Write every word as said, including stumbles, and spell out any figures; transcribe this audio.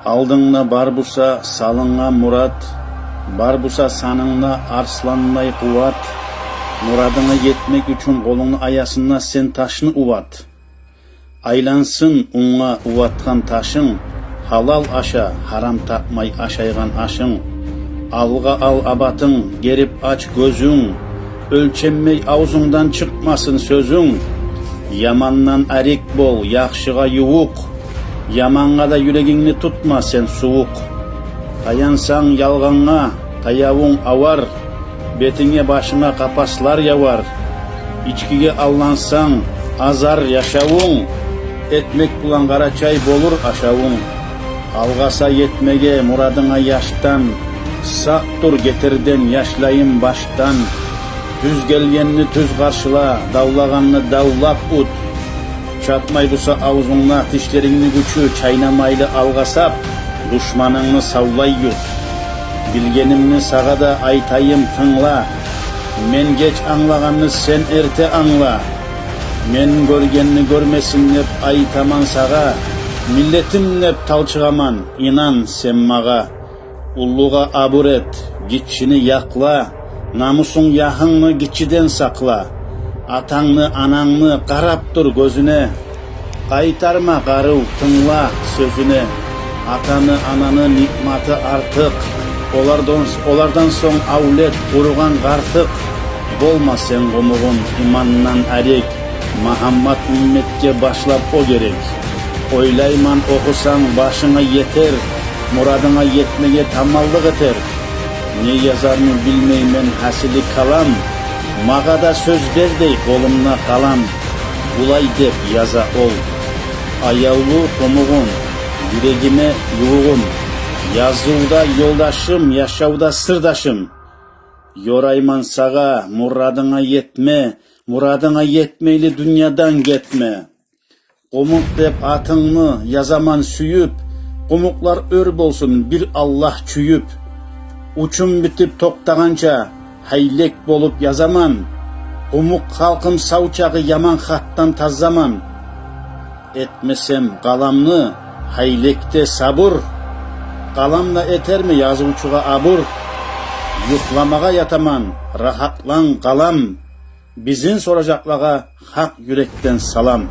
Алдынгда бар буса салынгъан мурат, бар буса санынгда арсландай къуват, мурадынга етмек учун къолунгну аясында сен ташны уват. Айлансын унга уватгъан ташынг, гьалал аша, гьарам тапмай ашайгъан ашынг. Алгъа ал абатынг, герип ач гёзюнг, оьлченмей авзунгдан чыкъмасын сёзюнг. Ямандан арек бол, яхшыгъа ювукъ, ямангъа да юрегингни тутма сен сувукъ. Таянсанг ялгъангъа, таявунг авар, бетинге, башынга къапаслар явар. Ичкиге аллансанг, азар яшавунг, экмек булан къарачай болур ашавунг. Алгъаса етмеге мурадынга яшдан, сакъ тур гетерден яшлайын башдан. Тюз гелгенни тюз къаршыла, давлагъанны давлап ут. Чатмай буса авзунгда тишлерингни гючю, чайнамайлы алгъасап, душманынгны савлай ют. Билгенимни сагъа да айтайым, тынгла. Мен геч англагъанны сен эрте англа. Мен гёргенни гёрмесин деп айтаман сагъа, миллетим деп талчыгъаман, инан сен магъа. Уллугъа абур эт, гиччини якъла, намусунг, ягьынгны гиччиден сакъла. Атангны, анангны къарап тур гёзюне. Къайтарма къарыв, тынгла сёзюне. Атаны, ананы ниъматы артыкъ. Олардан, олардан сонг авлет, къуругъан къартыкъ. Болма сен къумукъ, имандан арек. Магьаммат умметге башлап о герек. Ойлайман, охусанг, башынга етер, мурадынга етмеге таманлыкъ этер. Не язармы билмеймен, гьасили калам. Магъа да сёз бер дей къолумда къалам. Булай деп яза ол: аявлу къумукъум, юрегиме ювугъум, язывда ёлдашым, яшавда сырдашым. Ёрайман сагъа, мурадынга етме, мурадынга етмейли дюньядан гетме. Къумукъ деп атынгны язаман сююп, къумукълар оьр болсун, бир Аллагь чююп. Учун битип токътагъанча, гьайлек болуп язаман. Къумукъ халкъым сав чагъы яман хатдан тазаман. Этмесем къаламны, гьайлекде сабур. Къалам да этерми язывчугъа абур? Юхламагъа ятаман, рагьатлан, къалам. Бизин соражакълагъа гьакъ юрекден салам.